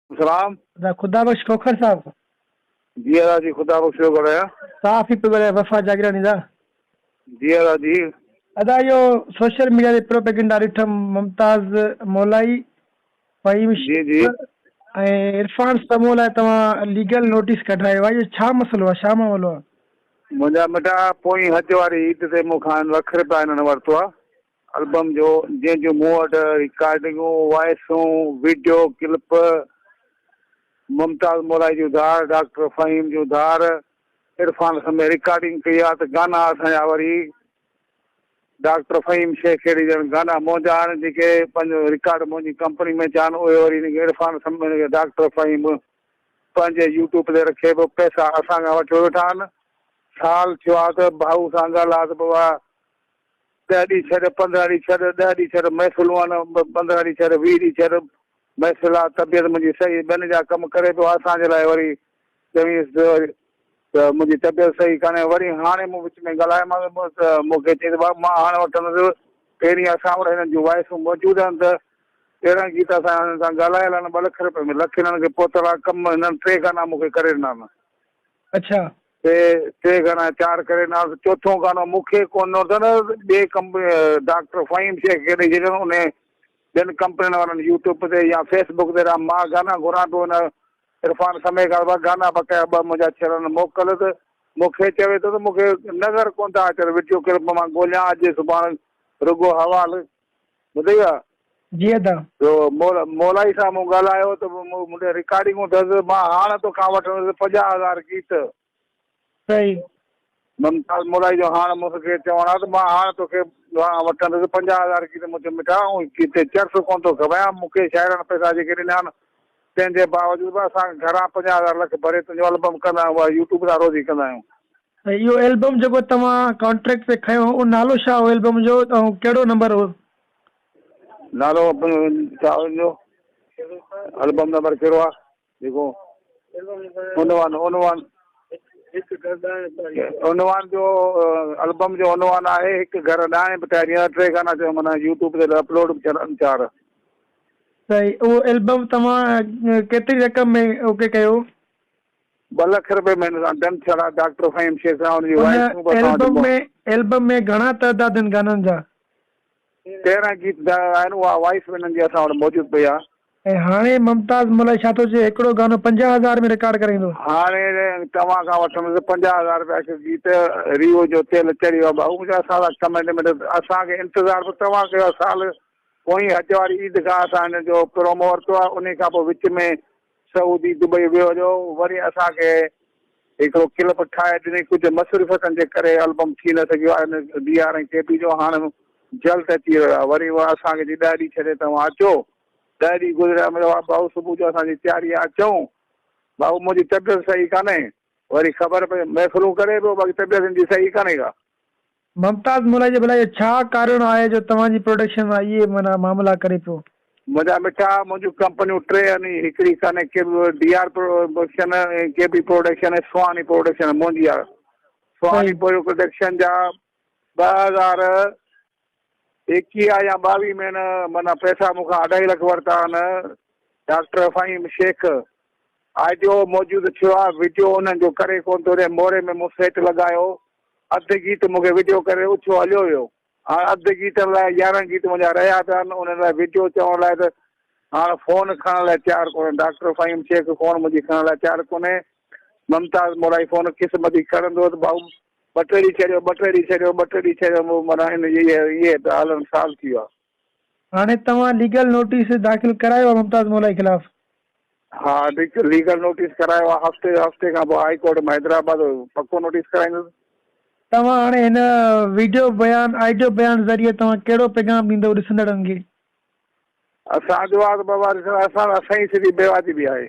سلام. ادا خدا بخش کوکر صاحب. جي ادا جي خدا بخش پيو ڳالهايان. صحافي پيو ڳالهايان وفا جاگيراڻي دا. جي ادا جي. ادا اهو سوشل ميڊيا تي پروپيگنڊا ڏٺم ممتاز مولائي، فهيم جي جي. شيخ ۽ عرفان سمون لاء توهان ليگل نوٽيس ڪڍرايو آهي اهو ڇا مسئلو آهي ڇا معاملو آهي. منهنجا مٺا پوئين حج واري عيد تي مون کان لک رپيا هنن ورتو آهي البم جو جنهن جون مون وٽ رڪارڊنگون، وائسون، وڊيو ڪلپ، ممتاز مولائي جون ڌار، ڊاڪٽر فهيم جون ڌار، عرفان سمي رڪارڊنگ ڪئي آ ته گانا اسان جا وري ڊاڪٽر فهيم شيخ کهڙي جن گانا منهنجا آهن جيڪي پنهنجو رڪارڊ منهنجي ڪمپني ۾ ٿيا آهن اهي وري عرفان سمي ڊاڪٽر فهيم پنهنجي يوٽيوب تي رکي به پئسا اسان کان وٺيو ويٺا آهن سال ٿيو آ ته ڀائو سان ڳالهاء ته بابا ڏهه ڏينهن ڇڏ، 15 ڏينهن ڇڏ، ڏهه ڏينهن ڇڏ، محفلون آهن، 15 ڏينهن ڇڏ، 20 ڏينهن ڇڏ، محفل آ، طبيعت منهنجي صحيح، ٻين جا ڪم ڪري پيو، اسان جي لاء وري چوينس ته منهنجي طبيعت صحيح ڪانهي، وري هاڻي مون وچ ۾ ڳالهايومانس ته مون کي چئي ته بابا مان هاڻي وٺندس، پهرين اسان وٽ هنن جون وائسون موجود آهن ته 13 گيت اسان جا هنن سان ڳالهايل آهن، ٻه لک رپئي ۾ لک هنن کي پهتل آ، ڪم هنن ٽي گانا مون کي ڪري ڏنا آهن. اڇا. ٽي ٽي گانا چار ڪري ڏنا چوٿون گانو مون کي ڪونه ڏنو اٿن ٻئي ڪمپني ڊاڪٽر فهيم شيخ کي ڏئي ڇڏيو ان ٻين ڪمپنين وارن يوٽيوب تي يا فيس بڪ تي مان گانا گهران پيو ان عرفان سمي کان ٻه گانا بقايا ٻه منهنجا ٿيل آهن موڪل ته مون کي چوي ٿو ته مون کي نظر ڪونه ٿا اچن وڊيو ڪلپ مان ڳوليان اڄ سڀاڻ رڳو حوال ٻڌئي ها. جي ادا. جو مولائي سان مون ڳالهايو ته مون ڏي رڪارڊنگون اٿس مان هاڻ توکان وٺندس 50 هزار گيت. صحيح. ممتاز مولائي جو هاڻ مون کي چوڻ آ ته مان هاڻ توکي وٺندس 50 هزار گيت مون چيو مٺا آئون هتي چرس ڪونه ٿو کپايان مون کي شاعرن پئسا جيڪي ڏنا آهن تنهن جي باوجود به اسان گهران 50 هزار لک ڀري تنهنجو البم ڪندا آهيون يوٽيوب تان روزي ڪندا آهيون. ۽ اهو البم جيڪو توهان ڪانٽريڪٽ تي کنيو هو اهو نالو ڇا هو البم جو ۽ ڪهڙو نمبر هو؟ نالو ڇا هو ان جو البم نمبر ڪهڙو آ جيڪو عنوان عنوان عنوان جو البم جو عنوان آهي هڪ گهر ڏانهن به تياري آهي ٽي گانا چيو معنيٰ يوٽيوب تي اپلوڊ به ٿيل آهن چار. صحيح اهو البم توهان ڪيتري رقم ۾ اوڪي ڪيو؟ ٻه لک رپئي مهيني سان ڊن ٿيل آهي ڊاڪٽر فهيم شيخ سان ان جي ان وائيف به اسان وٽ البم ۾ البم ۾ گهڻا تعداد آهن گانن جا؟ 13 گيت آهن اها وائيس به انهن جي اسان وٽ موجود پئي آهي. ۽ هاڻي ممتاز مولائي ڇا ٿو چئي هڪڙو گانو 50 هزار ۾ رڪارڊ ڪرائيندو. هاڻي توهان کان وٺندس 50 هزار رپيا هڪ گيت ريو جو تيل چڙهي ويو ڀائو منهنجا اسان سان ڪمٽمينٽ اسان کي انتظار به توهان ڪيو آهي سال پوئين حج واري عيد کان اسان هن جو پرومو ورتو آهي انهي کان پوء وچ ۾ سعودي دبئي ويو هليو وري اسان کي هڪڙو ڪلپ ٺاهي ڏني ڪجهه مصروفيتن جي ڪري البم ٿي نه سگهيو آهي ان ڊي آر ۽ ڪي پي جو هاڻ جلد اچي رهيو آهي وري اها اسان کي چي ڏهه ڏينهن ڇڏي توهان اچو ڏهه ڏينهن گذريا مطلب ڀائو صبح جو اسان جي تياري آهي اچون ڀائو منهنجي طبيعت صحيح ڪانهي وري خبر پئي محفلون ڪري پيو باقي طبيعت هن جي صحيح ڪانهي ڪا. ممتاز مولائي جي ڀلا اهو ڇا ڪارڻ آهي جو توهان جي پروڊڪشن مان اهي معنيٰ معاملا ڪري پيو. منهنجا مٺا منهنجون ڪمپنيون ٽي آهن هڪڙي ڪانهي K D R production ۽ K P production ۽ Sohani production منهنجي آهي سهاني پروڊڪشن جا 2021 يا 22 ۾ هن معنيٰ پئسا مون کان اڍائي لک ورتا آهن ڊاڪٽر فهيم شيخ آڊيو موجود ٿيو آهي وڊيو انهن جو ڪري ڪونه ٿو ڏي موري ۾ مون سيٽ لڳايو اڌ گيت مون کي وڊيو ڪري اٿيو هليو ويو. هاڻ اڌ گيتن لاء 11 گيت منهنجا رهيا پيا آهن، انهن لاء وڊيو چوڻ لاء ته هاڻ فون کڻڻ لاء تيار ڪونهي. ڊاڪٽر فهيم شيخ فون منهنجي کڻڻ لاء تيار ڪونهي. ممتاز مولائي فون قسمت جي کڻندو ته ڀائو ٻه ٽي ڏينهن ڇڏيو، ٻه ٽي ڏينهن ڇڏيو، ٻه ٽي ڏينهن ڇڏيو مون معنيٰ ان جي اهي پيا هلن سال ٿي ويو آهي. هاڻي توهان ليگل نوٽيس داخل ڪرايو آهي ممتاز مولائي خلاف؟ ها ليگل نوٽيس ڪرايو آهي هفتي هفتي کان پوء هائي ڪورٽ مان حيدرآباد پڪو نوٽيس ڪرائيندس. توهان هاڻي هن ويڊيو بيان آڊيو بيان ذريعي توهان ڪهڙو پيغام ڏيندؤ ڏسندڙن کي؟ اسان جو آ ته بابا ڏسڻ اسان سان سئي سڌي بيواجبي آهي.